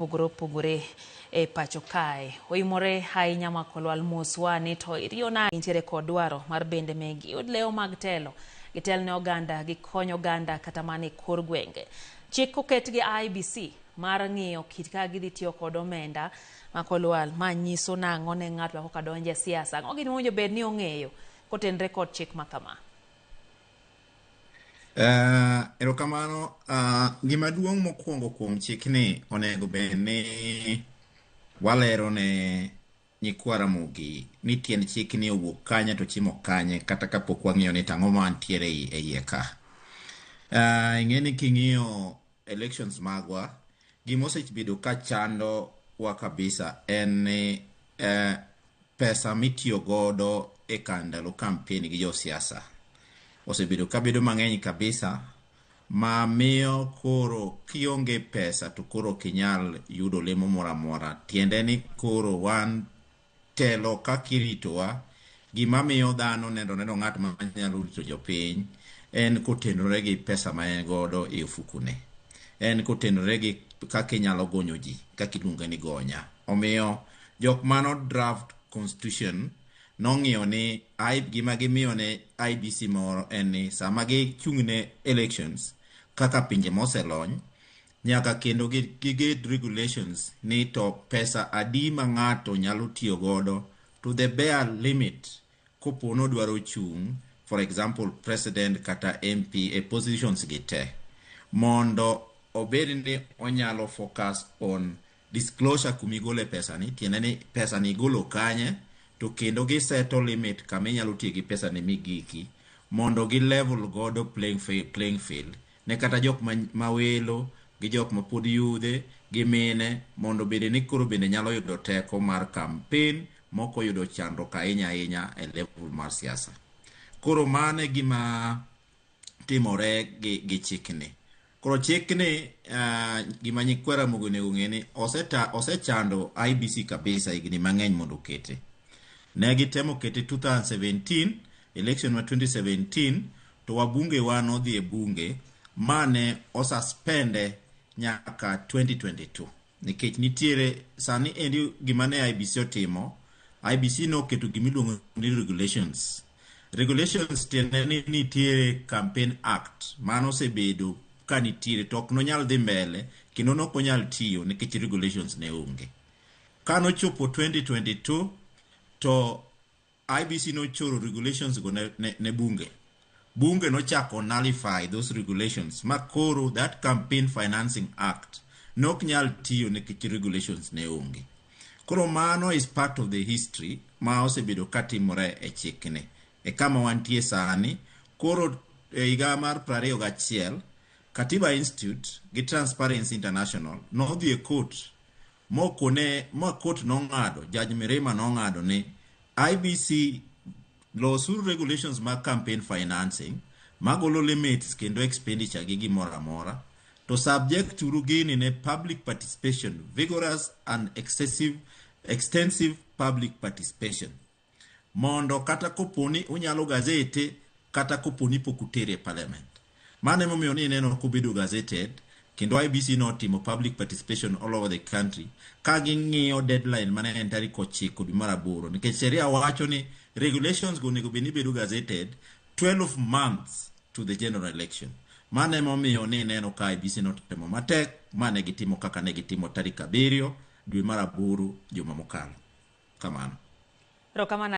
Opogore opogore e pacho kae. Oimore ahinya makolwal mos wani to iriyo na nitiere kod dwaro mar bende me giyud lewo mag telo gitel ne oganda gikony oganda kata mana e kor gwenge. Chik oket gi IEBC mar ng'iyo kit kaka gidhi tiyo kod omenda makolwal ma nyiso nang'o ne ng'ato ma koka donjo e siasa. Ang'o gini mowinjo bed ni ong'eyo kotenre kod chik ma kama? Erokamano. Gima duong' mokwongo kuom chikni onego bed ni walero ne nyikwa Ramogi ni tiend chikni owuok kanye to chimo kanye kata kapok wang'iyo ni tang'o mantiere e iye ka. Ing'e ni king'iyo elections magwa, gima osebedo ka chando wa kabisa en ni pesa mitiyo godo e ka ndalo campaign gi josiasa osebedo kabedo mang'eny kabisa ma miyo koro kionge pesa to koro ok inyal yudo lemo moro amora. Tiende ni koro wan telo kaka iritowa, gima miyo dhano neno neno ng'at ma nyalo rito jopiny en kotenore gi pesa ma en godo e ofukune. En kotenore gi kaka inyalo gonyo ji, kaka iluonge ni gonya. Omiyo jok mano draft constitution nong'iyo ni gima gimiyo ne IEBC moro en ni sama gichung' ne elections kaka pinje moselony nyaka kendo giget regulations ni to pesa adi ma ng'ato nyalo tiyo godo to the bare limit kopo nodwaro chung', for example, president kata MP e positions gi te, mondo obed ni onyalo focus on disclosure kumigole pesa ni, tiende ni pesa ni igolo kanye, to kendo giseto limit kama inyalo tiyo gi pesa ni migiki mondo gi level godo playing field ne kata jok ma welo gi jok ma pod yudhe gi mine mondo bende ni koro bende nyalo yudo teko mar campaign mok oyudo chandruok ahinya ahinya e level mar siasa. Koro mano e gima timore gi chikni. Koro chikni, gima nyikwa Ramogi onego ong'e ni osechando IEBC kabisa higni mang'eny mondo okete. Ne gitemo kete 2017, election ma 2017, to wabunge wa nodhi e bunge mane osuspende nyaka 2022. Nikech nitiere sani endi gima ne IEBC otimo, IEBC noketo gimiluongo ni regulations. Regulations tiende ni nitiere Campaign Act mano osebedo ka nitiere to ok nonyal dhi mbele kendo nok onyal tiyo nikech regulations ne onge. Kanochopo 2022 to IEBC nochoro regulations go ne bunge. Bunge nochako nullify those regulations ma koro that Campaign Financing Act nok nyal tiyo nikech regulations ne onge. Koro mano is part of the history ma osebedo katimore e chikni. E kama wantie sani, koro e higa mar 21, Katiba Institute gi Transparency International nodhi e court mokone ma court nong'ado, Judge Mirima nong'ado ni IEBC losuru regulations mag campaign financing magolo limits kendo expenditure gi gimoro amora to subject uru gini ne public participation, vigorous and excessive extensive public participation, mondo kata koponi unyalo gazette kata koponi pok utere e parliament. Mano emomiyo ni ineno kobedo gazetted kendo IEBC notimo public participation all over the country ka ging'iyo deadline mane en tarik 9 dwe mar aboro, nikech sheria wacho ni regulations go onego bed ni bedo gazetted 12 months to the general election. Mano emomiyo ni ineno ka IEBC notemo matek ma ne gitimo kaka ne gitimo tarik 7 dwe mar aboro juma mokalo. Kamano. Erokamano.